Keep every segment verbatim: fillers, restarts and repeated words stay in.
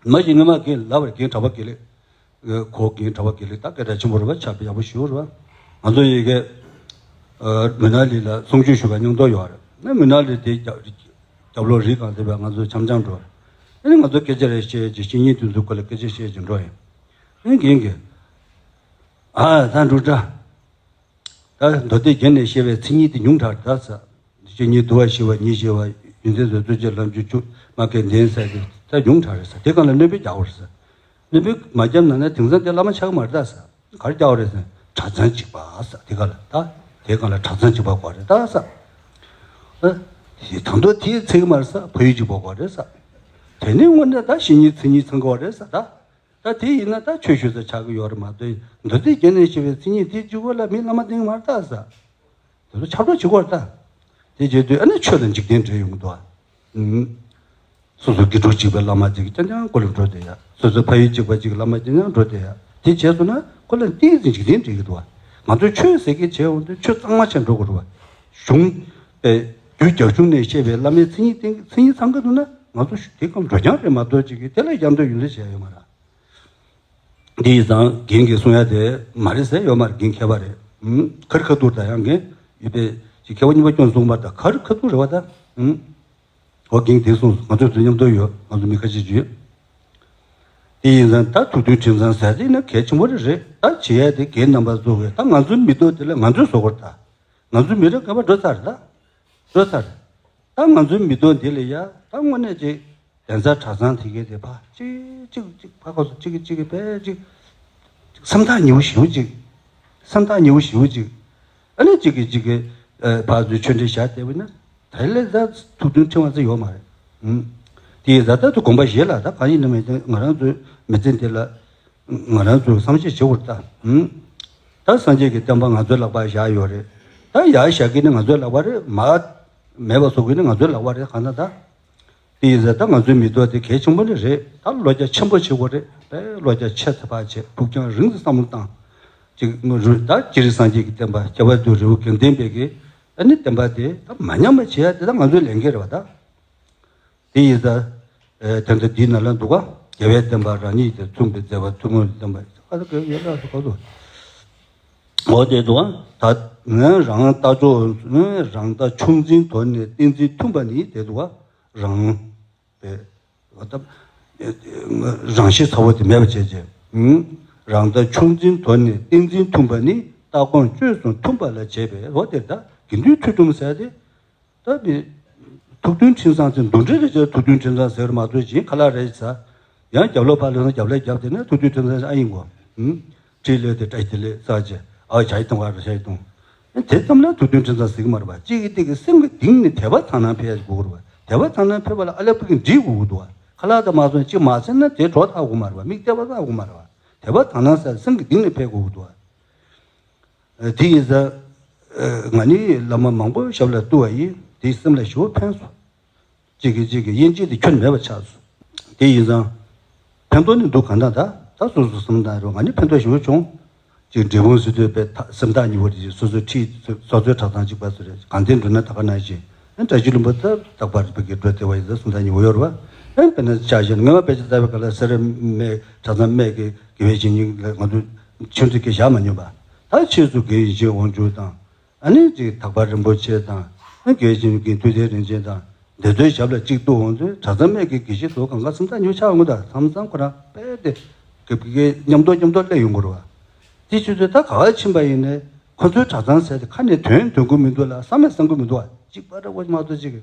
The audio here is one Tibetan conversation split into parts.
མ་གཞི་སྔོན་མ་རྒན་ལབ་པར་རྒན་གྲགས་པ་དགེ་ལེགས། ཁོ་རྒན་གྲགས་པ་དགེ་ལེགས་ད་སྐད་གྲགས་ཆེན་པོ་རེད་པ། ཆ་ཡག་པོ་ཞེ་པོ་རེད་པ། ང་ཚོ་ཡི་གེ་མི་ནག་ལི་ལ་གསུང་ཆོས་ཞུ་བ་མཉམ་དུ་ཡོད་རེད། ནི་མི་ནག་ལི་དེ་རྒྱབ་ལོགས་རི་སྒང་དེ་བས་ང་ཚོ་འཆམ་འཆམ་འགྲོ། ཨ་ནི་ང་ཚོ་སྐད་ཆ་རེ་བཤད་ཅིག་བཤད་སྙིང་དུས་ཚོད་ཁོ་ལ་སྐད་ཆ་བཤད་ཅིག་འགྲོ་ཡིན། ཨ་ནི་རྒན་གྱིས། ཨ་ད་འབྲུག་སྒྲ། ད་མདོ་སྡེ་རྒྱན་ནས་བཤད་པའི་མཚན་ཉིད་དེ་ཉུང་དྲགས་ད་ཟེར། གཅིག་གཉིས་དུ་བ་ཞི་བ་ཉིད་ཞི་བ་ཡོན་ཏན་བཟོ་ཚུལ་གྱི་ལམ་རྒྱུ་ཆུ་མ་སྐད་ལྡན་ཟེར་གི་ད་ཉུང་དྲགས་རེད་ཟེར། དེ་གང་ལ་སྣོན་པ་རྒྱག་དགོས་རེད་ཟེར། སྣོན་པ་མ་བརྒྱབ་ན་ན་དེང་སང་དེ་བླ་མ་ཆགས་ཀྱི་མ་རེད་ད་ཟེར། ག་རེ་རྒྱག་དགོས་རེད་ཟེར། གྲྭ་ཚང་གཅིག་པ་ཟེར། དེ་ག་ལ་ད་དེ་གང་ལ་གྲྭ་ཚང་གཅིག་པ་དགོས་རེད་ད་ཟེར། ཨ་དེ་ད་དུང་དེ་ཚིག་མ་རེད་ཟེར། ཕ་ཡུལ་གཅིག་པ་དགོས་རེད་ཟེར། དེ་ནི་དངོས་གནས་ད་བཤེས་གཉེན་མཚན་ཉིད་ཚང་དགོས་རེད་ཟེར་ད། ད་དེ་ཡིན་ན་ད་ཆོས་ཞུ་ས་ཆགས་ཀྱི་ཡོད་རེད་མ་གཏོགས། མདོ་སྡེ་རྒྱན་ནས་བཤད་པའི་མཚན་ཉིད་དེ་གཅིག་པོ་ལ་མི་བླ་མ་བསྟེན་གྱི་མ་རེད་ད་ཟེར། དེ་ཚོ་ཆགས་སྒྲོག་བྱེད་དགོས་རེད་ད། དེ་བྱེད་དུས་ཨ་ནི་ཆོས་དང་འཇིག་རྟེན་འདྲེས་ཡོང་གི་འདུག་ཨ། ཨུམ། སོ་སོ་དགེ་ཕྲུག་གཅིག་པའི་བླ་མ་ཅིག་རྐྱང་རྐྱང་སྐོར་ལ་འགྲོ་བསྡད་ཡ། སོ་སོའི་ཕ་ཡུལ་གཅིག་པ་ཅིག་བླ་མ་རྐྱང་རྐྱང་འགྲོ་བསྡད་ཡ། དེ་བྱས་སོང་ན་ཁོ་ལ་ཏོག་ཙམ་འཇིག་རྟེན་འདྲེས་ཀྱི་འདུག་ཨ། ང་ཚོས་ཆོས་ཟེར་གྱི་བྱས་འོང་དུས་ཆོས་གཙང་མ་བྱས་འགྲོ་དགོས་རེད་བ། གཞུང་། ཨེ། རྒྱུད་རྒྱ་གཞུང་ནས་བཤད་པའི་བླ་མའི་མཚན་ཉིད་བསྟེན་མཚན་ཉིད་ཚང་གི་འདུག་ན་ང་ཚོ་དེ་གམ་འགྲོ་རྐྱང་རེད་མ་གཏོགས་ཅིག་གིས་དེ་ལ་ཡང་དོ་ཡོད་ལེ་བྱས་ཡོད་མ་རེད། འདི་ཡིན་ཙང་རྒན་གྱིས་གསུང་ཡ་དེ་མ་རེད་ཟེར་ཡོད་མ་རེད། རྒན་མཁས་པ་རེད། ཨུམ། ཁ་རི་ཁ་ཐུག་ད་ཡང་རྒན་ཡོད་པའི་ཅིག་མཁས་པ་རྙིང་པ་སྐྱོན་གསུངས་པ་ད་ཁ་རི་ཁ་ཐུག་རེད་བ་ད། ཨུམ། འོ་རྒན་དེ་གསུངས་སོང་། ང་ཚོ་དུ་མཉམ་དུ་ཡོད། ང་ཚོ་མི་ཁ་ཤས་ཅིག་ཡོད། དེ་ཡིན་ཙང་ད་ཐུགས་མཐུན་ཁྲིམས་གཙང་ཟེར་དེ་ནི་གལ་ཆེན་པོ་རེད་རེད། ད་བྱེད་ཡ་དེ་རྒན་རྣམ་པ་ཚོ་གིས་ད་ང་ཚོའི་མི་ཐོག་དེ་ལ་ང་ཚོས་བཟོ་དགོས་རེད་ད། ང་ཚོའི་མི་རབས་རྒན་པ་འགྲོ་ཚར་རེད་ད། འགྲོ་ཚར་རེད། ད་ང་ཚོའི་མི་ཐོག་འདི་ལ་ཡ་ད་དངོས་གནས་ཅིག་གདན་ས་གྲྭ་ཚང་དེ་གའི་དེ་ཕ་གཅིག་གཅིག་གཅིག་ཕ་ཁོ་ཚོ་གཅིག་གིས་གཅིག་གིས་ཕལ་ཆེར་སེམས་ཐག་ཉེ་བོ་ཞེ་པོ་ཅིག་སེམས་ཐག་ཉེ་བོ་ཞེ་པོ་ཅིག་ཨ་ནི་གཅིག་གིས་གཅིག་གིས་ཨ་ཕར་ཚུར་ཆོས་འབྲེལ་བཞག་བསྡད་པ་ན་དེ་ལས་ད་ཐུགས་མཐུན་ཁྲིམས་གཙང་ཡོད་མ་རེད། ཨུམ། དེ་ཡིན་ཙང་ད་དུང་དགོངས་པ་བཞེས་ལ་ད་གང་ཡིན་ནམ་ཡིན་ན་ང་རང་ཚོའི་མི་ཚེ་འདི་ལ་ང་རང་ཚོས་བསམ་ཤེས་བྱེད་དགོས་རེད་ད། ཨུམ། ད་སངས་རྒྱས་ཀྱི་བསྟན་པ་ང་ཚོའི་ལག་པར་བཞག་ཡོད་རེད། ད་ཡར་བཞག་གི་ནི་ང་ཚོའི་ལག་པ་རེད། མར་མེད་པ་བཟོ་གི་ནི་ང་ཚོའི་ལག་པ་རེད། གང་ལྟར་ད། དེ་ཡིན་ཙང་ད་ང་ཚོའི་མི་ཐོག་དེ་གལ་ཆེན་པོ་ནི་རེད། ད་བློ་རྒྱ་ཆེན་པོ་བྱེད་དགོས་རེད། དཔེ་བློ་རྒྱ་ཆེ་ཚ་བ་བྱེད། ཕུགས་རྒྱང་རིང་དུ་བསམ་བློ་བཏང་། ཅིག་ངོ་རུ་ད་སྤྱིར་སངས་རྒྱས་ཀྱི་བསྟན་པ་ཁྱད་པར་དུ་རི་བོ་དགེ་ལྡན་པའི་གི་ཨ་ནི་བསྟན་པ་དེ་ད་མ་ཉམས་པ་བྱེད་ཡ་དེ་ད་ང་ཚོའི་ལས་འགན་རེད་བ་ད། དེ་ཡིན་ཙང་། ཨེ་དེ་འདྲ་འདི་ནང་ལ་འདུག་ག་རྒྱལ་བའི་བསྟན་པ་རང་ཉིད་དེ་མཚུངས་པའི་མཛད་པ་ཐུན་མོང་བསྟན་པ་ཨ་ད་ག་ཡོད་ལ་སུ་ག་དུ། འོ་དེ་འདུག་ག་ད་ངས་རང་ལྟ་ཕྱོགས་ངས་རང་ལྟ་ཕྱོགས་འཛིན་དོར་ནས་བསྟན་འཛིན་མཐུན་པ་ནི་དེ་འདུག་ག་རང་། པས། འོ་ད། རང་ཤེད་ཚ་བོ་དེ་མེད་པ་བྱས་རྗེས། རང་ལྟ་ཕྱོགས་འཛིན་དོར་ནས་བསྟན་འཛིན་མཐུན་པ་ནི་ལྟ་དགོངས་བཅོས་སུ་མཐུན་པ་ལ་བྱེད་པས། འོ་དེ་ད་དགེ་འདུན་ཐུགས་ཁྲིམས་ཟེར་ཏེ། ད་མི། ཐུགས་མཐུན་ཁྲིམས་གཙང་ཚེ་འདུ་འབྲེལ་རེ་བྱས་ཐུགས་མཐུན་ཁྲིམས་གཙང་ཟེར་མ་གཏོགས་གཞན་ཁ་ལག་རེ་ཟ། ཡང་རྒྱབ་ལོག་ཕར་ལོག་ན་རྒྱབ་ལོག་རྒྱབ་དེ་ནས་ཐུགས་མཐུན་ཁྲིམས་གཙང་ཨ་ཡིན་གོ། ཧུམ། ཁྲིད་ལས་དེ་བཀྲ་ཤིས་བདེ་ལེགས་ས་ཆེ་ཨ་བྱ་ཡི་གཏོང་བ་ར་བྱ་ཡི་གཏོང་། དེ་ཙམ་ལ་ཐུགས་མཐུན་ཁྲིམས་གཙང་ཟེར་གི་མ་རེད་པ། གཅིག་གིས་གཅིག་གི་སེམས་ཀྱི་གཏིང་ནས་དད་པ་དག་སྣང་འཕེལ་ཡ་དགོས་ཀྱི་རེད་པ། དད་པ་དག་སྣང་འཕེལ་བ་ལ་ཨ་ལེ་ཕ་གི་འདྲིས་དགོས་ཀྱི་འདུག་པ། ཁ་ལག་དང་མ་སོང་གཅིག་མ་ཟིན་ན་དེ་གྲོགས་ཐག་དགོས་མ་རེད་པ། མིག་ལྟ་བ་ཐག་དགོས་མ་རེད་པ། དད་པ་དག་སྣང་ཟེར་སེམས་ཀྱི་གཏིང་ནས་འཕེལ་དགོས་ཀྱི་འདུག་པ། དེ་ཡིན་ཙང་། ང་ནི་བླ་མ་མང་པོ་ཞབས་ལ་བཏུད་པ་ཡིན། དེའི་སེམས་ལ་ཞེ་པོ་ཕན་སོང་། གཅིག་གིས་གཅིག་གི་དབྱེ་འབྱེད་དེ་ཁྱོན་མེད་པ་ཆགས་སོང་། དེ་ཡིན་ཙང་། ཕན་ཐོགས་ནི་འདུག་གང་ལྟར་ད་ད་སོ་སོ་སེམས་ཐག་རེད། ང་ནི་ཕན་ཐོགས་ཞེ་པོ་བྱུང་། གཅིག་འབྲས་སྤུངས་སི་ཏུ་པའི་སེམས་ཐག་ཉེ་བོ་དེ་སོ་སོའི་ཁྲིད་སོ་སོའི་གྲྭ་ཚང་གཅིག་པ་སུ་རེད། གངས་ལྡན་འགྲོ་ན་ད་ག་ནང་བཞིན། ཨ་བཀྲ་ཤིས་ལྷུན་པོ་ད་རྟག་པར་བོད་ཀྱི་འགྲོ་བདེ་བ་ཡིན་ཙང་སེམས་ཐག་ཉེ་བོ་ཡོད་རེད་པ། ཨ་དཔེར་ན་ཆ་བཞག་ན་སྔོན་མ་དཔེ་ཆ་ལྟ་བའི་སྐབས་ལ་སེ་ར་སྨད་གྲྭ་ཚང་སྨད་ཀྱི་དགེ་བའི་བཤེས་གཉེན་ལ་ང་ཚོ་ཆུང་དུས་སྐད་བཞག་མ་མྱོང་པ། ད་ཕྱིས་སུ་དགེ་བའི་བཤེས་དབང་ཕྱུག་དང་། ཨ་ནི་གཅིག་དག་པ་རིན་པོ་ཆེ་དང་། ཨ་དགེ་བའི་བཤེས་གཉེན་དགེ་འདུན་ཐེག་རིན་ཆེན་དང་། འདི་ཚོའི་ཞབས་ལ་གཅིག་གཏུག་འོང་དུས་གྲྭ་ཚང་སྨད་ཀྱི་དགེ་བཤེས་ཚོ་གང་ག་སེམས་ཐག་ཉེ་བོ་ཆགས་འོང་གི། ད་མཚམས་མཚམས་ཁོ་རང་དཔེ་དེ། གི་གི་མཉམ་དུ་མཉམ་དུ་སླེབས་ཡོང་གི་རེད་པ། དེ་བྱེད་དུས་ད་ག་པར་ཕྱིན་པ་ཡིན་ནའི་ཁོ་ཚོའི་གྲྭ་ཚང་ཟེར་དེ་ཁ་ནས་དོན་འདོན་གི་མི་འདུག་ལ་བསམ་ཡང་བསམ་གི་མི་འདུག་པ། གཅིག་པ་འདྲ་བོ་མ་གཏོགས་གཅིག་གི།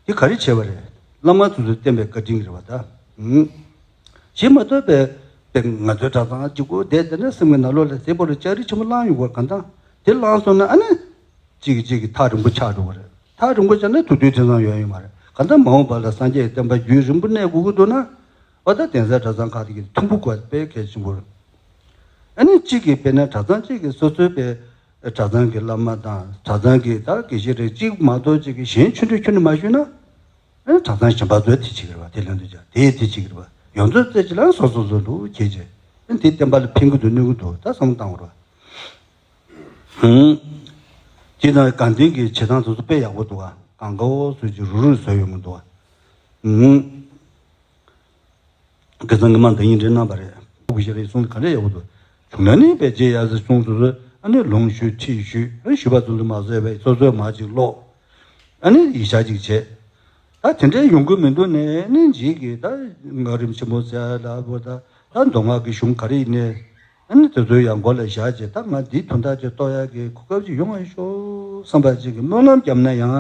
དེ་ག་རེ་བྱས་པ་རེད། བླ་མ་ཚོ་ཚོས་བསྟན་པའི་བཀའ་དྲིན་རེད་པ་ད། ཨུམ། བྱེད་མ་ཐུབ་པའི་པའི་ང་ཚོའི་གྲྭ་ཚང་གཅིག་པུ་བསྡད་དེ་ནས་སེམས་ཀྱི་ནང་ལོགས་ལ་དེ་བོ་ལ་ལྕགས་རི་ཆེན་པོ་བསླངས་ཡོང་བར་གང་ལྟར། དེ་བསླངས་སོང་ན་ཨ་ནི། གཅིག་གིས་གཅིག་གི་ཐག་རིང་པོ་ཆགས་འགྲོ་བ་རེད། ཐག་རིང་པོ་ཆགས་ན་ཐུགས་མཐུན་ཁྲིམས་གཙང་ཡོང་ཡོད་མ་རེད། གང་ལྟར་མ་འོངས་པ་ལ་སངས་རྒྱས་ཀྱི་བསྟན་པ་རྒྱུན་རིང་པོ་གནས་དགོས་ཀྱི་འདུག་ན། འོ་ད་གདན་ས་གྲྭ་ཚང་ཁག་དེ་གི་ཐུམ་པོ་དགོས་དཔེ་གལ་ཆེན་པོ་རེད། ཨ་ནི་གཅིག་གིས་དཔེར་ན་གྲྭ་ཚང་གཅིག་གིས་སོ་སོའི་པའི་གྲྭ་ཚང་གི་བླ་མ་དང་གྲྭ་ཚང་གི་ད་དགེ་བཤེས་རེ་གཅིག་མ་གཏོགས་གཅིག་གིས་གཞན་ཆོས་འབྲེལ་ཁྱོན་ནས་མ་ཞུས་ན། ཨ་ནི་གྲྭ་ཚང་གཞན་པ་ཚོས་དེ་བྱེད་ཀྱི་རེད་པ། དེ་ལན་དུ་བྱ་དེས་དེ་བྱེད་ཀྱི་རེད་པ། ཡོངས་རྫོགས་རྩེ་གཅིག་ལ་སོ་སོ་སོ་ལུགས་གྱེས་བྱས། ཨ་ནི་དེ་བསྟན་པ་ལ་ཕན་གྱི་འདུག་གནོད་ཀྱི་འདུག་ད་བསམ་བློ་བཏང་དགོས་རེད་པ། ཧུམ། དེ་དང་དགའ་ལྡན་གྱི་བྱེད་སྟངས་དེ་ཚོ་དཔེ་ཡག་པོ་འདུག་ག་གང་ག་བོ་ཚོས་ཀྱི་རུ་རུ་བཟོས་ཡོང་གི་འདུག་ག་ཧུམ། དགེ་ཚང་གི་མ་འདི་ཡིན་འདྲེ་གནང་བ་རེད། ཁུ་ཤ་རེད་གསུངས་ག་འདྲ་ཡག་པོ་འདུག་བྱུང་ན་ནི་བས་རྗེས་ཡག་ཟེར་གསུངས་སོ་སོས་ཨ་ནི་ལུང་ཞུས་ཁྲིད་ཞུས་ཨ་ནི་ཞུས་པ་ཚོ་ཚོ་མ་བཟོད་པས་སོ་སོས་མ་ཅིག་ཀློག་ཨ་ནི་ཡིག་ཆ་ཅིག་བྱས། ད་དེ་འདྲའི་ཡོང་གི་མི་འདུག་ནས་ནི་འཇིག་གི་ད་ང་རིམ་ཆེན་པོ་ཟེར་ལ་བོ་ད་ད་མདོ་སྔགས་ཀྱི་གཞུང་ག་རེ་ཡིན་ནས་ཨ་ནི་དེ་ཚོའི་ཡང་མགོ་ལ་བཞག་བྱས་ད་ང་འདིའི་དོན་དག་ཅིག་རྟོགས་ཡག་གི་གོ་སྐབས་ཅིག་ཡོང་བ་ཤོག་བསམ་པ་ཅིག་གི་སྨོན་ལམ་བརྒྱབ་ན་ཡང་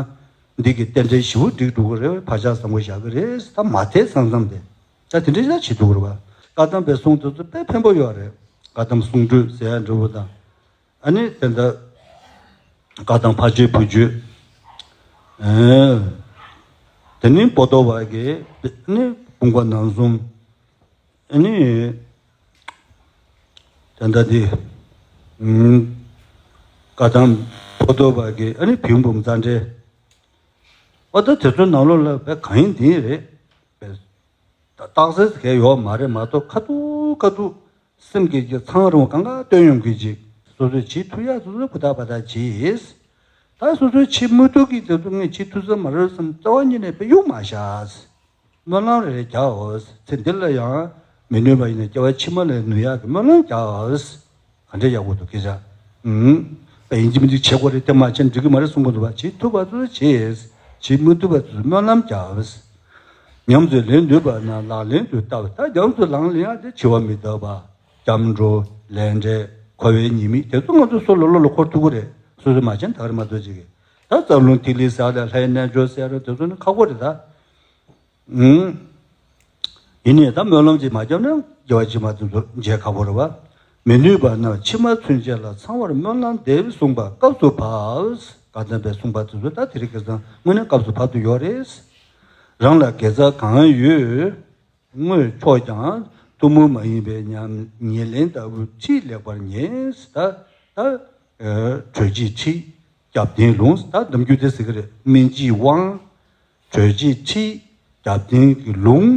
འདི་གི་རྟེན་འབྲེལ་ཞེ་པོ་འགྲིག་འགྲོ་གི་རེད། བག་ཆགས་བཟང་པོ་བཞག་གི་རེད། ད་མ་དེ་བཟང་བཟང་དེ་ད་དེ་འདྲའི་ཡང་བྱེད་ཐུབ་ཀྱི་རེད་པ། བཀའ་གདམས་པའི་གསུང་དེ་ཚོ་དཔེ་ཕན་པོ་ཡོད་རེད། བཀའ་གདམས་གསུང་སྒྲོས་ཟེར་ཡག་འདྲ་བོ་དང་། ཨ་ནི་དེ་འདྲ་བཀའ་གདམས་ཕ་ཆོས་བུ་ཆོས། ཨེ། དེ་ནི་པོ་ཏོ་བ་གི་ཨ་ནི་དཔུང་པ་རྣམ་གསུམ། ཨ་ནི་དེ་འདྲ་དེ་ཨུམ། བཀའ་གདམས་པོ་ཏོ་བ་གི་ཨ་ནི་བེའུ་འབུམ་རྩ་འགྲེལ། ཨོ་ད་དེ་ཚོའི་ནང་ལོགས་ལ་བས་གང་ཡིན་དེ་རེད། ད་རྟགས་གསལ་གལ་ཡོད་མ་རེད་མ་གཏོགས་ཁ་ཐུག་ཁ་ཐུག་སེམས་ཀྱི་ཀྱི་ཚང་རུང་གང་ག་སྟོན་ཡོང་གི་ཅིག་སོ་སོས་བྱེད་ཐུབ་ཡག་སོ་སོས་ཧུར་ཐག་འབད་ཐག་བྱེད། ད་སོ་སོས་བྱེད་མི་ཐུབ་ཀྱི་དེ་ཚོ་ངས་བྱེད་ཐུབ་ས་མ་རེད་བསམ་རྩ་བ་ཉིད་ནས་དཔེ་གཡུག་མ་བཞག་སྨོན་ལམ་རེ་རེ་རྒྱག་འོ། ཚེ་འདི་ལ་ཡང་མི་ནུས་པ་ཡིན་ན་སྐྱེ་བ་ཕྱི་མ་ལ་ནུས་ཡག་གི་སྨོན་ལམ་རྒྱག་འོ། ག་འདྲ་ཡག་པོ་འདུག་སྐད་ཆ། ཨུམ། པ་ཡིན་གཅིག་མིན་གཅིག་བྱེད་དགོས་རེད། དེ་མ་བྱས་འགྲིག་གི་མ་རེད་གསུང་གི་འདུག་བ། བྱེད་ཐུབ་པ་ཚོས་བྱེད། བྱེད་མི་ཐུབ་པ་ཚོས་སྨོན་ལམ་རྒྱག་ཉམས་སུ་ལེན་ནུས་པ་ན་ལག་ལེན་དུ་བསྟར། ད་ཉམས་སུ་ལག་ལེན་ཡག་དེ་འཆི་བ་མི་རྟག་པ། སྐྱབས་འགྲོ། ལས་འབྲས། འཁོར་བའི་ཉེས་དམིགས་དེ་ཚོ་ང་ཚོ་སོ་སོ་ལོ་ལོ་ལ་འཁོར་ཐུབ་ཀྱི་རེད། སོ་སོས་མ་བྱས་ན་ད་ག་རེ་མ་གཏོགས་ཅིག་གིས། ད་རྩ་རླུང་ཐིག་ལེ་ཟེར་ཡག་ལ་ལྷའི་རྣལ་འབྱོར་ཟེར་ཡག་དེ་ཚོ་ནི་ཁག་པོ་རེད་ད། ཨུམ། ཡིན་ནའི་ད་སྨོན་ལམ་ཅིག་མ་བརྒྱབ་ན་དགེ་བ་ཅིག་མ་ཐོན་ཚོ་མཇལ་ཁག་པོ་རེད་བ། མི་ནུས་པ་ན་ཕྱི་མ་ཚུན་ཆད་ལ་ཚང་བར་སྨོན་ལམ་འདེབས་གསུངས་པ་སྐབས་སུ་བབ། བཀའ་གདམས་པས་གསུངས་པ་དེ་ཚོ་ད་དེ་རིང་ཁ་སང་དངོས་གནས་སྐབས་སུ་བབ་ཏུ་ཡོད་རེད། རང་ལ་དགེ་རྩ་གང་ཡོད་དངོས་ཕྱོགས་ཀྱང་། ཐུན་མོང་མ་ཡིན་པའི་ཉམས་ཉེར་ལེན་ལྟ་བུ་ཁྲིད་ལེགས་པར་ཉན། ད་ད་གྲོལ་བྱེད་ཁྲིད། རྒྱབ་རྟེན་ལུང་། ད་ནམ་རྒྱུན་དེ་ཟེར་གི་རེད། སྨིན་བྱེད་དབང་། གྲོལ་བྱེད་ཁྲིད། རྒྱབ་རྟེན་གྱི་ལུང་།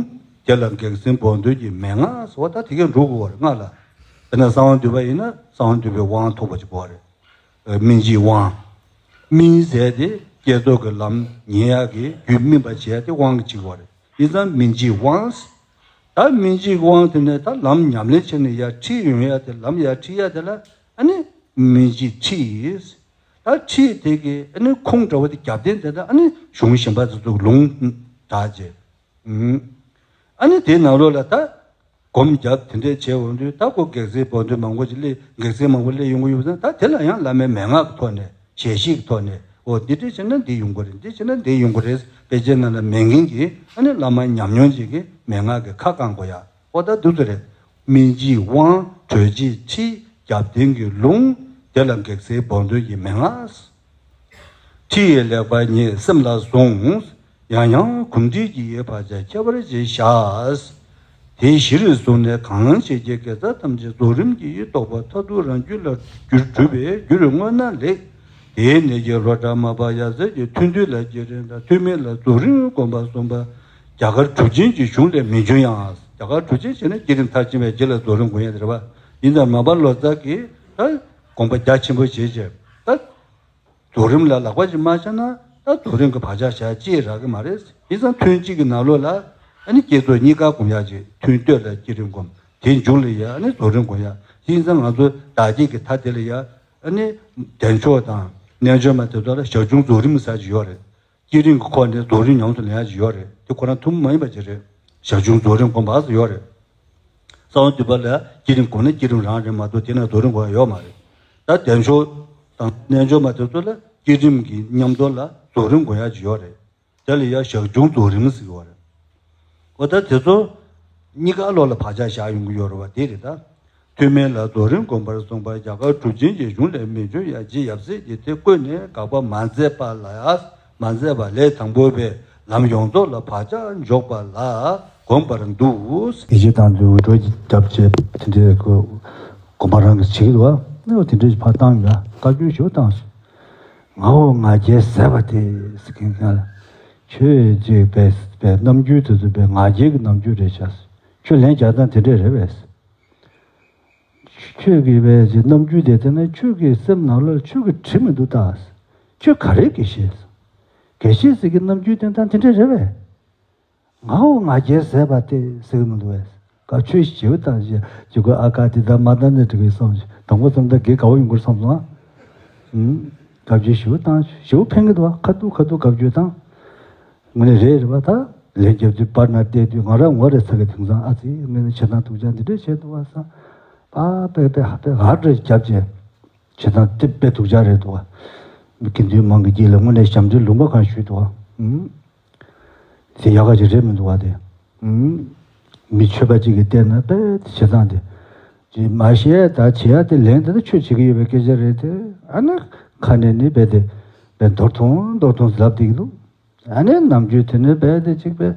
དེ་ལ་གེགས་སེལ་བོགས་འདོན་གྱི་མན་ངག་ཟེར་བ་ད་དེ་གས་འགྲོ་དགོས་པ་རེད་སྔགས་ལ། དཔེར་ན་གསང་བ་འདུས་པ་ཡིན་ན་གསང་བ་འདུས་པའི་དབང་ཐོབ་པ་ཅིག་དགོས་པ་རེད། སྨིན་བྱེད་དབང་། སྨིན་ཟེར་དེ་བསྐྱེད་རྫོགས་ཀྱི་ལམ་ཉན་ཡག་གི་རྒྱུད་སྨིན་པ་བྱེད་ཡག་དེ་དབང་གི་གཅིག་པ་རེད། ཡིན་ཙང་སྨིན་བྱེད་དབང་། ད་སྨིན་བྱེད་དབང་དེ་ནས་ད་ལམ་ཉམས་ལེན་བྱས་ནས་ཡར་ཁྲིད་ཡོང་ཡག་དེ་ལམ་ཡར་ཁྲིད་ཡག་དེ་ལ་ཨ་ནི་སྨིན་བྱེད་ཁྲིད། ད་ཁྲིད་དེ་གི་ཨ་ནི་ཁུངས་འདྲ་བོ་དེ་རྒྱབ་རྟེན་དེ་ད་ཨ་ནི་གཞུང་གཞན་པ་དེ་ཚོ་ལུང་དྲག་བྱས། ཨ་ནི་དེའི་ནང་ལོགས་ལ་ད་སྒོམ་རྒྱབ་དེ་འདྲས་བྱས་འོང་དུས་ད་ཁོ་གེགས་སེལ་བོགས་འདོན་མང་པོ་ཅིག་སླེབས། གེགས་སེལ་མང་པོ་སླེབས་ཡོང་གི་ཡོད་པ་ད་དེ་ལ་ཡང་བླ་མའི་མན་ངག་གི་ཐོག་ནས་ཞལ་བཞེས་ཀྱི་ཐོག་ནས་འོ་འདི་འདྲས་བྱས་ན་འདི་ཡོང་གི་རེད། འདི་བྱས་ན་འདི་ཡོང་གི་རེད། དཔེ་ཆའི་ནང་ལ་མེད་མཁན་གྱི་ཨ་ནི་བླ་མ་ཉམས་མྱོང་ཅིག་གིས་མན་ངག་གི་ཁ་བསྐང་དགོས་ཡ། འོ་ད་འདུག་ཚོད་རེད། སྨིན་བྱེད་དབང་། གྲོལ་བྱེད་ཁྲིད། རྒྱབ་རྟེན་གྱི་ལུང་། དེ་ལ་གེགས་སེལ་བོགས་འདོན་གྱི་མན་ངག་ཁྲིད་ཡིག་ལེགས་པར་ཉན་སེམས་ལ་ཟུངས། ཡང་ཡང་གོམས་འདྲིས་ཀྱིས་བག་ཆགས་ཁྱད་པར་ཅན་བཞག་དེ་གཞིར་བཟུང་ནས་གང་བྱེད་ཀྱི་དགེ་རྩ་ཐམས་ཅད་རྫོགས་རིམ་གྱིས་རྟོགས་པ་མཐར་ཐུག་རང་རྒྱུད་ལ་གྱུར་གྲུབ་པས་རྒྱུར་བསྔོས་ན་ལེགས། དེའི་གནད་ཀྱིས་ལོ་གྲངས་མ་པ་ཡབ་སྲས་ཀྱི་ཐུན་བསྡུས་ལ་བསྐྱེད་རིམ་དང་ཐུན་མིན་ལ་རྫོགས་རིམ་བསྒོམ་པ་གསུངས་པ། རྒྱ་གར་གྲུབ་ཆེན་གྱི་གཞུང་ལས་མི་འབྱུང་ཡང་། རྒྱ་གར་གྲུབ་ཆེན་བྱས་ན་བསྐྱེད་རིམ་མཐར་ཕྱིན་པའི་རྗེས་ལ་རྫོགས་རིམ་སྒོམ་ཡ་དེ་རེད་པ། ཡིན་ཙང་མ་པ་ལོ་ཙཱ་གིས་ད་དགོངས་པ་རྒྱ་ཆེན་པོ་བཞེས་བྱས་ད། རྫོགས་རིམ་ལ་ལག་པ་ཅིག་མ་བྱས་ན་ད་རྫོགས་རིམ་གྱི་བག་ཆགས་བཞག་ཅེས་རག་གི་མ་རེད། ཡིན་ཙང་ཐུན་གཅིག་གི་ནང་ལོགས་ལ་ཨ་ནི་བསྐྱེད་རྫོགས་གཉིས་ཀ་སྒོམ་ཡག་ཅིག་ཐུན་སྟོད་ལ་བསྐྱེད་རིམ་སྒོམ། དེའི་མཇུག་ལ་ཡ་ཨ་ནི་རྫོགས་རིམ་སྒོམ་ཡག་ཡིན་ཙང་ང་ཚོ་བདག་བསྐྱེད་ཀྱི་མཐའ་དེ་ལ་ཡ་ཨ་ནི་བདེ་མཆོག་དང་རྣལ་འབྱོར་མ་དེ་ཚོ་ལ་ཞག་ཆུང་རྫོགས་རིམ་ཟེར་ཅིག་ཡོད་རེད། བསྐྱེད་རིམ་གྱི་ཁོག་ནས་རྫོགས་རིམ་ཉམས་སུ་ལེན་ཡག་ཅིག་ཡོད་རེད། དེ་ཁོ་རང་ཐུན་མོང་མ་ཡིན་པ་ཅིག་རེད། ཞག་ཆུང་རྫོགས་རིམ་སྒོམ་པ་ཟེར་ཡོད་རེད། གསང་བ་འདུས་པ་ལ་བསྐྱེད་རིམ་སྒོམ་ན་བསྐྱེད་རིམ་རང་རེད་མ་གཏོགས་དེ་ན་རྫོགས་རིམ་སྒོམ་ཡག་ཡོད་མ་རེད། ད་བདེ་མཆོག་དང་རྣལ་འབྱོར་མ་དེ་ཚོ་ལ་བསྐྱེད་རིམ་གྱི་མཉམ་དུ་ལ་རྫོགས་རིམ་སྒོམ་ཡག་ཅིག་ཡོད་རེད། དེ་ལ་ཡ་ཞག་ཆུང་རྫོགས་རིམ་ཟེར་གྱི་ཡོད་རེད། འོ་ད་དེ་ཚོ་གཉིས་ཀ་ལོགས་ལ་བག་ཆགས་བཞག་ཡོང་གི་ཡོད་རེད་བ། དེ་རེད་ད། ཐུན་མིན་ལ་རྫོགས་རིམ་བསྒོམ་པར་གསུངས་པ། རྒྱ་གར་གྲུབ་ཆེན་གྱི་གཞུང་ལས་མི་འབྱུང་ཡང་། རྗེ་ཡབ་སྲས་ཀྱིས་དེ་བཀོད་ནས་དགག་པ་མ་མཛད་པ་ལ། མ་མཛད་པ་ལས་དང་པོ་པའི་ལམ་ཡོངས་རྫོགས་ལ་བག་ཆགས་འཇོག་པ་ལ་གོམས་པར་འདུག་ཡིད་ཆེས་དང་དུ་འུད་སྒྲོག་རྒྱབ་བྱས་དེ་འདྲའི་གོ་གོམ་པ་རང་གིས་བྱེད་ཀྱི་འདུག་བ། དེ་འདྲའི་ཕར་བཏང་ཡོད། བཀའ་བཀྱོན་ཞུ་བཏང་སོང་། ངའོ་ང་རྒྱལ་ཟད་པ་དེ་ཟེར་མཁན་ང་ལ། ཁྱོད་ཅིག་པའི་པའི་རྣམ་འགྱུར་དེ་ཚོ་པའི་ང་རྒྱལ་གྱི་རྣམ་འགྱུར་རེད་ཤག་ཁྱོད་ལན་རྒྱག་སྟངས་དེ་འདྲས་རེད་པས། ཁྱོད་ཀྱི་པའི་ཅིག་རྣམ་འགྱུར་དེ་དེ་ནི་ཁྱོད་ཀྱི་སེམས་ནང་ལོགས་ཁྱོད་ཀྱི་དྲི་མི་འདུག་ད། ཁྱོད་ག་རེ་དགེ་བཤེས། དགེ་བཤེས་ཟེར་གྱི་རྣམ་འགྱུར་དེ་ད་དེ་འདྲས་རེད་པས། ངའོ་ང་རྒྱལ་ཟད་པ་དེ་ཟེར་གྱི་མི་འདུག་པས། བཀའ་ཆོས་ཞིབ་བཏང་ཞེས་ཇི་གོ་ཨ་ཀ་དེ་ད་མ་ད་ནས་འགྲིག་གི་སོང་ཞེས་དང་པོ་ཙམ་ད་དགེ་དགའ་བོ་ཡོང་གི་རེད་བསམ་སོང་ཨ། ཨུམ། བཀའ་ཆོས་ཞིབ་བཏང་ཞིབ་ཕན་གི་འདུག་ཨ། ཁ་ཐུག་ཁ་ཐུག་བཀའ་ཆོས་བཏང་། དངོས་གནས་རེད་རེད་བ་ད། ལན་རྒྱབ་དུས་པར་ན་བལྟས་དུས་ང་རང་ངོ་རེ་ཚ་གི་དེང་སང་ཨ་ཙི་ངས་ནི་བྱེད་སྟངས་ཐུགས་ཅག་འདི་འདྲས་བྱས་འདུག་བ་བསམ། པ་པེ་པེ་ཧ་པེ་ཧ་འདྲ་རྒྱབ་བྱས། བྱེད་སྟངས་དེ་དཔེ་སྡུག་ཅག་རེད་འདུག་བ། དགེ་འདུན་མང་གི་དཀྱིལ་ལ་དངོས་གནས་ཞབས་འདྲེན་ལུང་པ་གང་ཞུས་འདུག་བ། ཨུམ། དེ་ཡག་ག་ཅིག་རེད་མི་འདུག་བ་དེ། ཨུམ། མི་ཆོས་པ་ཅིག་གིས་བལྟས་ན་དཔེ་དེ་བྱེད་སྟངས་དེ། ཅིག་མ་བཤད་ད་བྱེད་ཡ་དེ་ལན་དེ་ད་ཆོས་བྱེད་ཀྱི་ཡོད་པའི་སྐད་ཆ་རེད་དེ། ཨ་ནི་ཁ་ནས་ནི་དཔེ་དེ་དཔེ་མདོར་ཐུང་མདོར་ཐུང་ལབ་བསྡད་ཀྱི་འདུག་ཨ་ནི་ནམ་རྒྱུན་དེ་ནས་དཔེ་དེ་ཅིག་དཔེ་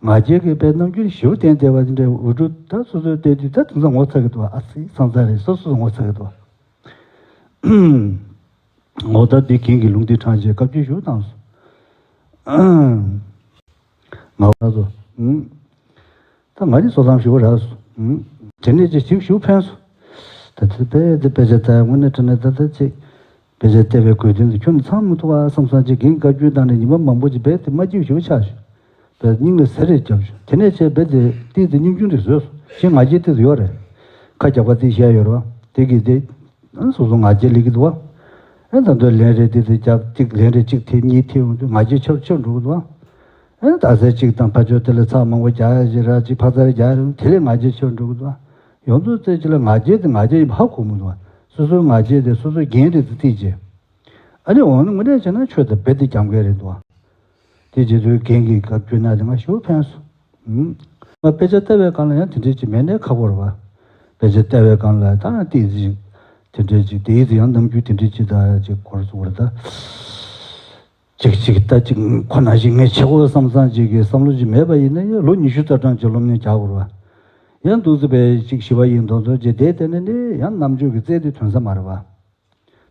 ང་རྒྱལ་གྱི་དཔེ་རྣམ་འགྱུར་ཞེ་པོ་བསྟན་བསྡད་པ་དེ་འདྲའི་འུ་ཕྲུག་ད་སོ་སོའི་བལྟས་དུས་ད་དེང་སང་ངོ་ཚ་གི་འདུག་ཨ་ཙི་སང་ཚ་རེད་སོ་སོ་ངོ་ཚ་གི་འདུག་འོ་ད་འདི་རྒན་གྱི་ལུང་འདི་དྲངས་རྗེས་བཀའ་བཀྱོན་ཞུ་བཏང་སོང་། ང་བ་ཚོ། ད་ང་ནི་བསོད་ནམས་ཞུ་བ་རག་སོང་། དེ་ནས་ཅིག་ཞིག་ཞུ་ཕན་སོང་། ད་དེ་དཔེ་དེ་དཔེ་ཆ་ལྟ་དངོས་གནས་དྲང་གནས་ད་ལྟ་ཅིག་དཔེ་ཆ་ལྟ་བའི་དགོས་དོན་དེ་ཁྱོན་ནས་ཚང་མི་ཐུབ་པ་བསམ་བསམ་ཅིག་རྒན་བཀའ་བཀྱོན་བཏང་ནས་ཉི་མ་མང་པོ་ཅིག་རྦད་དེ་མ་སྐྱིད་ཞུ་ཆགས་བྱུང་། རྦད་སྙིང་ལ་ཟེར་རེ་བརྒྱབ་བྱུང་། དེ་ནས་ཆེ་རྦད་དེ་ཏིག་ཙི་སྙིང་རྗེ་རེ་བཟོས་སོང་། ཞེ་ང་རྒྱལ་ཏིག་ཙི་ཡོད་རེད། ཁ་རྒྱག་པ་ཏིག་བཤད་ཡོད་རེད་བ། དེ་གིས་དེ། སོ་སོ་ང་རྒྱལ་སླེབས་ཀྱི་འདུག་བ། ཨེ་ད་དུང་ལན་རེ་ཏིག་ཙི་རྒྱབ་ཏིག་ལན་རེ་གཅིག་ཐེབས་གཉིས་ཐེབས་ཡོང་དུས་ང་རྒྱལ་ཆེར་ཆེར་འགྲོ་གི་འདུག་བ། ཨེ་ད་ཟེར་གཅིག་དང་ཕར་ཕྱོགས་དེ་ལ་ཚགས་མང་པོ་རྒྱག་ཡ་ཞིག་ར་གཅིག་ཕར་ཚུར་རྒྱག་ཡ་རེད་དེ་ལས་ང་རྒྱལ་ཆེར་འགྲོ་གི་འདུག་བ། ཡོང་དུས་ཙེ་ཅི་ལ་ང་རྒྱལ་དེ་ང་རྒྱལ་ཡིན་པ་ཧ་གོ་མི་འདུག་བ། སོ་སོའི་ང་རྒྱལ་དེ་སོ་སོའི་འགན་རེད་ཟེར་ཏིག་ཅེ། ཨ་ནི་འོ་ན་དངོས་གནས་བྱས་ན་ཆོས་དང་རྦད་དེ་རྒྱབ་འགལ་རེད་འདུག་བ། དེ་རྗེས་དུས་རྒན་གྱིས་བཀའ་བཀྱོན་གནང་དེ་ང་ཞེ་པོ་ཕན་སོང་། ང་དཔེ་ཆ་ལྟ་བའི་སྒང་ལ་ཡང་དེ་འདྲས་ཅིག་མེད་ནའི་ཁག་པོ་རེད་བ། དཔེ་ཆ་ལྟ་བའི་སྒང་ལ་ད་ཏིག་ཙི་ཅིག་དེ་འདྲས་ཅིག་དེའི་ཚེ་ཡང་རྣམ་འགྱུར་དེ་འདྲས་ཅིག་ད་ཅིག་འཁོར་སོང་བ་རེད་ད། ཅིག་ཅིག་ད་ཅིག་ཁོ་ན་ཞིག་ངས་བྱེད་དགོས་བསམ་བསམ་ཅིག་གི་བསམ་བློ་ཅིག་མེད་པ་ཡིན་ན་ཡང་ལོ་ཉི་ཤུ་རྩ་གྲངས་ཅིག་སློབ་གཉེར་རྒྱག་དགོས་རེད་བ། ཡང་འདུག་ཟེར་བའི་ཅིག་ཞི་བ་ཡིན་མདོག་མདོག་ཅིག་བསྡད་དེ་ནས་ནི་ཡང་རྣམ་དཔྱོད་ཀྱི་རྩལ་དེ་ཐོན་ས་མ་རེད་བ།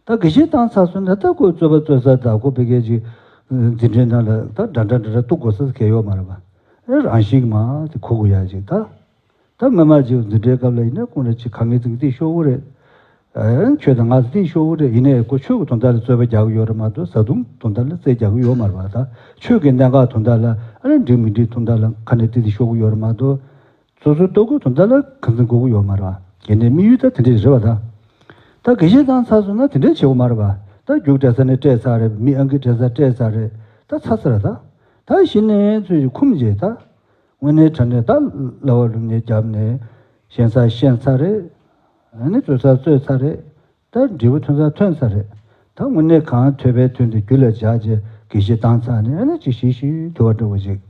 ད་དགེ་བཤེས་བཏང་ཚར་སོང་ན་ད་ཁོས་རྩོད་པ་རྩོད་ས་དང་ཁོ་ཕ་གིའི་ཅིག་འཛིན་གྲྭའི་ནང་ལ་ད་འདྲ་འདྲ་འདྲ་འདྲ་གཏུག་དགོས་ས་གལ་ཡོད་མ་རེད་པ། ཨེ་རང་བཞིན་མ་དེ་གོ་དགོས་ཡ་ཅིག་ད། ད་སྔོན་མ་ཅིག་འཛིན་གྲྭའི་སྐབས་ལ་ཡིན་ན་ཁོང་རང་ཅིག་ག་ངེད་ཅིག་འདི་ཤོར་གི་རེད། ཨེ་ཁྱོད་དང་ང་འདི་ཤོར་གི་རེད། ཡིན་ནའི་ཁོ་ཆོས་ཀྱི་དོན་དག་ལ་རྩོད་པ་རྒྱག་གི་ཡོད་རེད་མ་གཏོགས་བཟའ་བཏུང་དོན་དག་ལ་རྩོད་རྒྱག་གི་ཡོད་མ་རེད་པ། ད་ཆོས་ཀྱི་གནད་འགག་དོན་དག་ལ་ཨ་རེ་འགྲིག་མི་འགྲིག་དོན་དག་ལ་ག་ནས་ཏི་ཏི་ཤོར་གི་ཡོད་རེད་མ་གཏོགས། སོ་སོའི་ལྟོ་གོས་དོན་དག་ལ་ཁ་འཛིན་དགོས་ཀྱི་ཡོད་མ་རེད་པ། ཡིན་ནའི་དམིགས་ཡུལ་ད་དེ་འདྲས་རེད་པ་ད། ད་དགེ་བཤེས་བཏང་ཚར་སོང་ན་དེ་འདྲས་བྱེད་དགོས་མ་རེད་པ། ད་རྒྱུགས་སྤྲད་ས་ནས་སྤྲད་ཚར་རེད། མི་ཨང་ཀི་སྤྲད་ས་སྤྲད་ཚར་རེད། ད་ཚར་ཚར་རེད་ད། ད་གཞི་ནས་ཚུལ་ཞིག་འཁུམས་རྗེས་ད། དངོས་གནས་དྲང་གནས་ད་བསླབ་པ་སློབ་གཉེར་བརྒྱབ་ནས་ཤེས་ཚར་ཤེས་ཚར་རེད། ཨ་ནི་རྩོད་ཚར་རྩོད་ཚར་རེད། ད་འབྲས་བུ་ཐོན་ཚར་ཐོན་ཚར་རེད། ད་དངོས་གནས་གང་ཐོས་པའི་དོན་དུ་རྒྱུད་ལ་འཇགས་རྗེས་དགེ་བཤེས་བཏང་ཚར་ནས་ཨ་ནི་ཅིག་ཞི་ཞི་དུལ་བ་འགྲོ་བ་ཅིག་